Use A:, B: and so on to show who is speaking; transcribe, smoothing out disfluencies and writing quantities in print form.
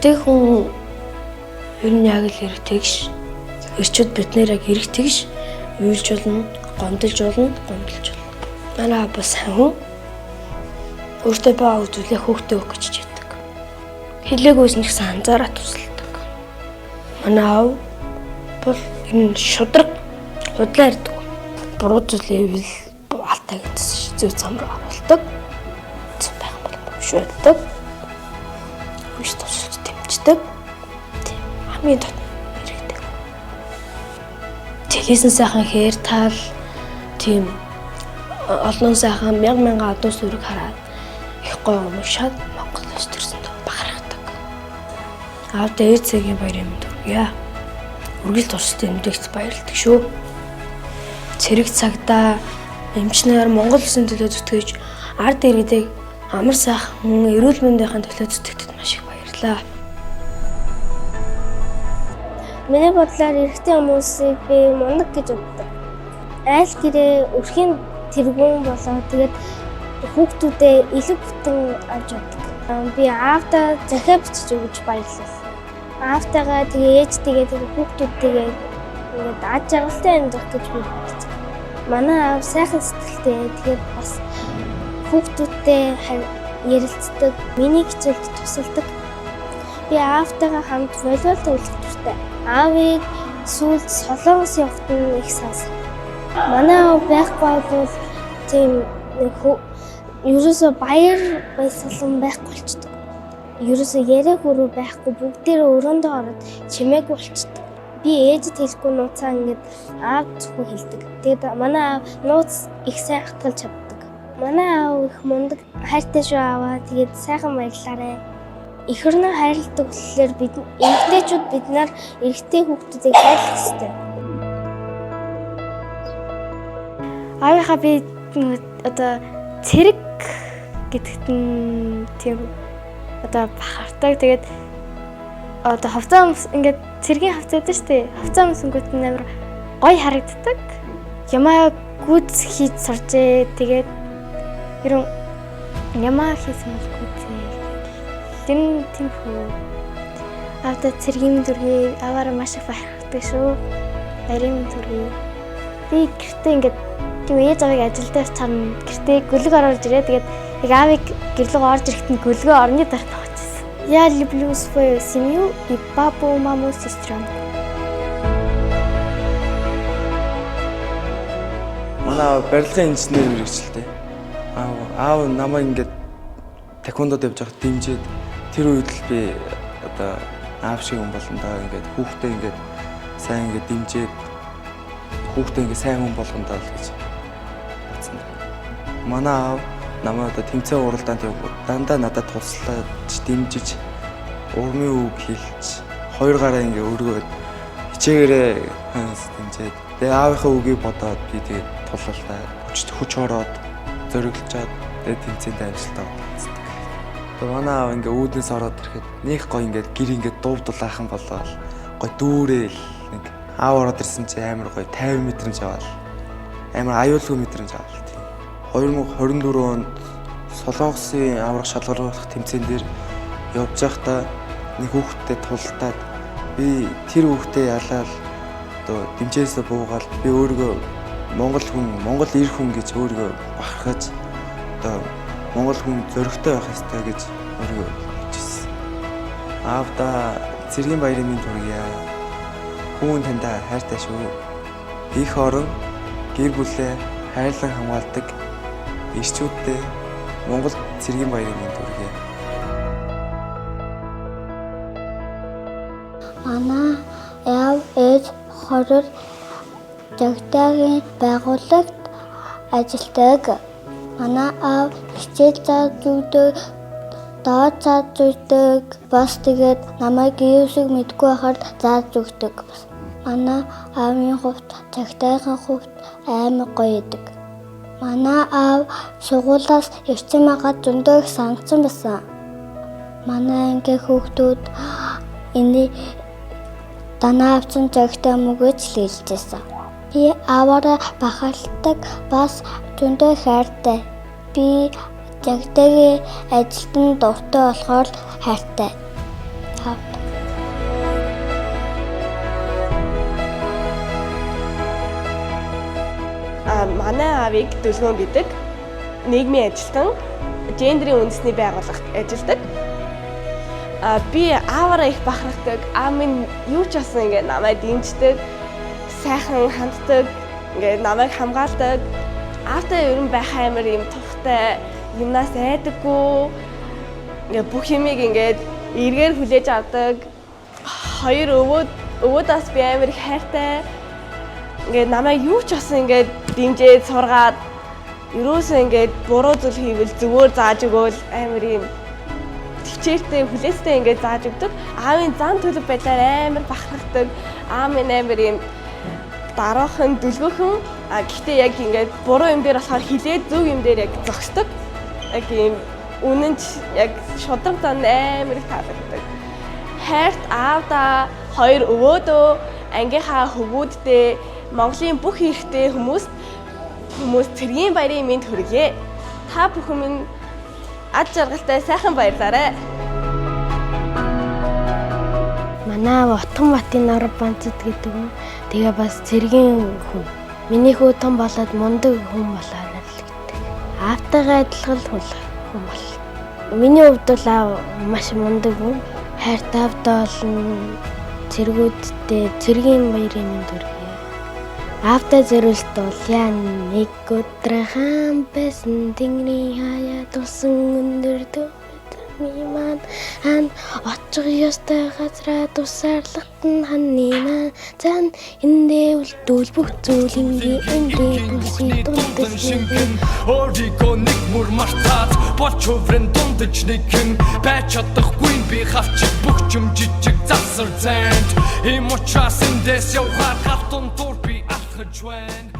A: Эрэгтэй хүн ер нь яг л эрэгтэй ш. Эрчүүд бид нэр яг эрэгтэй ш. Уйлж болно, гомдолж болно, гомдолж болно. Манай аав бас сайн хүн. Өөртөө байгаа зүйлээ хөөхтэй өгөх гэж хичээдэг. Хэлээгүйс нь гэсэн анзаараа тусалдаг. Манай аав бол ер нь шудраг худлаа ярьдаг. Буруу зүйлээ ивэл алтай гэсэн зөв зам руу оруулдаг. Зөв байх юм бол шүлдэг. Хүч тусалж дэмждэг. Тийм хамгийн дотн хэрэгтэй. Телевизэн сайхан хээр тал тийм олон сайхан мянга мянган адуу сүрэг хараад их гоё уншаад Монгол улс төрсөнд бахархдаг. Аавдаа ээж цагийн баярын мэнд хүргье. Үргэлж туршилт эмдэгт баярлдаг шүү. Цэрэг цагдаа эмчнэр Монгол улсын төлөө зүтгэж ард иргэдийг амар сайхан эрүүл мэндийн төлөө зүтгэдэг маш их баярлалаа.
B: Миний бодлоор эрэгтэй хүмүүсийг би мундаг гэж боддог. Айл гэрээ өрхийн тэргүүн болоо тэгээд хүүхдүүдээ илүү бүтэн авч явдаг. Би аавдаа захиа бичиж өгч баярлал. Аавтайгаа тэгээ ээжтэйгээ тэгээ хүүхдүүдтэйгээ ингээд ад жаргалтай амьдрах гэж би боддог. Манай аав сайхан сэтгэлтэй тэгээд бас хүүхдүүдтэй ярилцдаг, миний хичээлд тусалдаг. Би аавтайгаа хамт волейбол тоглох дуртай. Аавыг сүүлд Солонгос явахад нь их санасан. Манай аав байхгүй бол тийм нэг ерөөсөө баяр баясгалан байхгүй болчдөг. Ерөөсөө яриа хөрөө байхгүй бүгдээрээ өрөөндөө ороод чимээгүй болчдөг. Би ээжэд хэлэхгүй нууцаа ингээд аав зөвхөн хэлдэг. Тэгээд манай аав нууц их сайн хатгалж чаддаг. Манай аав их мундаг, хайртай шүү ааваа. Тэгээд сайхан баярлаарай. Эх орноо хайрладаг болохоор бид эмэгтэйчүүд бид нар эрэгтэй хүүхдүүдийг хайрлах ёстой.
C: Аавынхаа би одоо цэрэг гэдэгт нь тийм одоо бахархдаг. Тэгээд одоо хувцас ингээд цэргийн хувцас байдаг шүү дээ. Хувцас өмсөнгүүт нь амар гоё харагддаг. Ямаа гүйц хийж суржээ. Тэгээд ер нь ямаа хийсэн бол гүйцээ. Тэр нь тийм хөө. Аавда цэргийн мэнд хүргэе. Ааваараа маш их бахархдаг шүү. Баярын мэнд хүргэе. Би гэртээ ингээд тийм ээж аавыг ажилдаа чам гэртээ гөлөг оруулж ирээ. Тэгээд яг аавыг гэрлүүгээ орж ирэхэд нь гөлгөө орны дарт авчихсан. Я люблю свою семью и папу, маму, сестренку.
D: Манай барилгын инженер мэргэжилтэй. Аав намайг ингээд таквондод явж байхад дэмжиж тэр үед л би одоо аав шиг хүн болно доо ингээд хүүхдээ ингээд сайн ингээд дэмжиж хүүхдээ ингээд сайн хүн болгоно доо л гэж бодсон. Манай аав намайг одоо тэмцээн уралдаанд явбал дандаа надад туслаж дэмжиж урмын үг хэлж хоёр гараа ингээд өргөөд хичээгээрээ дэмжиж тэгээ аавынхаа үгийг бодоод би тэгээд тулалдаа хүч ороод зоригложоод тэгээд тэмцээнд амжилттай болцдог. Тэгээ манай аав ингээ үүднээс ороод ирэхэд нэг гоё ингээ гэр ингээ дуув дулаахан болоод гоё дүүрээл нэг аав ороод ирсэн чи амар гоё 50 мэдрэмж аваад амар аюулгүй мэдрэмж аваад тийм. 2024 онд Солонгосын аварга шалгаруулах тэмцээн дээр явж байхдаа нэг хүүхэдтэй тултаад би тэр хүүхдээ ялаад одоо дэмжээсээ буугаад би өөрийгөө Монгол хүн, Монгол эр хүн гэж өөрийгөө бахархаж одоо Монгол хүн зоригтой байх ёстой гэж өөрийгөө бодчихсон. Аавда цэргийн баярын мэнд хүргье. Хүүн таньда хайртай шүү. Их орон гэр бүлээ хайрлан хамгаалдаг эрчүүддээ Монгол цэргийн баярын мэнд хүргье.
E: Манай аав ээж хороор Жагтаагийн байгууллагт ажилладаг. Манай аав хичээл зааж өгдөг, доод зааж өгдөг. Бас тэгээд намайг юусыг мэдгүй байхаар зааж өгдөг. Манай аавын хувьд, жагтаагийн хувьд амар гоё идэг. Манай аав сургуулиас ирсэн байгаад зөндөө их санацсан байсан. Манай ангийн хүүхдүүд энэ данаа авсан жагтаа мөгөж л хэлжсэн. Би ааваараа бахархдаг, бас зөндөө хайртай. Би жагтаагийн ажилд нь дуртай болохоор хайртай.
F: Манай аавыг Дүлгөөн гэдэг, нийгмийн ажилтан, гендерийн үндэсний байгууллагт ажилладаг. Би ааваараа их бахархдаг. Аав минь юу ч болсон ингээд намайг дэмждэг, сайхан ханддаг, ингээд намайг хамгаалдаг. Аавтай ер нь байх амар юм тухтай, юмнаас айдаггүй. Ингээд бүх юмыг ингээд эргээр хүлээж авдаг. Хоёр өвөөдөөс би амар их хайртай. Ингээд намайг юу ч болсон ингээд дэмжээд сургаад, ерөөсөө ингээд буруу зүйл хийвэл зөвөөр зааж өгөөл, амар юм тэвчээртэй, хүлээстэй ингээд зааж өгдөг. Аавын зан төлөв байдлаар амар бахархдаг. Аав минь амар юм дараахан, дүлгөөхөн. А гэхдээ яг ингээд буруу юм дээр болохоор хилээд, зөв юм дээр яг зогсдог. Яг ийм үнэн ч яг шударга зан амар их таалагддаг. Хайрт аавдаа, хоёр өвөөдөө, ангийнхаа хөвгүүддээ, Монголын бүх эрэгтэй хүмүүс цэргийн баярын мэнд хүргье. Та бүхэн минь ад жаргалтай сайхан баярлаарай.
A: Манай аав Отгонбатын Наурбанцад гэдэг хүн. Тэгээ бас цэргийн хүн. Миний хүү том болоод мундаг хүн болоорой л гэдэг. Аавтайгаа адилхан хүн бол. Миний хувьд бол аав маш мундаг хүн. Хайртай аавдаа болон цэргүүддээ цэргийн баярын мэнд хүргье. Аавдаа зориулт бол яа нэг өдөр хаан байсан тэнгэрийн хаяа тулсан өндөр төмийн маань хан очих ёстой газраа тусаарлахт нь ханны маань зан эндээ үлдүүл бүх зүйл энгийн эндээ бүсийн дундаж
G: шингэн өөрийгөө нэг мөр мартаад болж хуврын дундаж нэгэн байж чадахгүй би хавчих бүх юм жижиг засар зэнд. Ийм учраас эндээс явахаар гал дундуур би алхаж байна.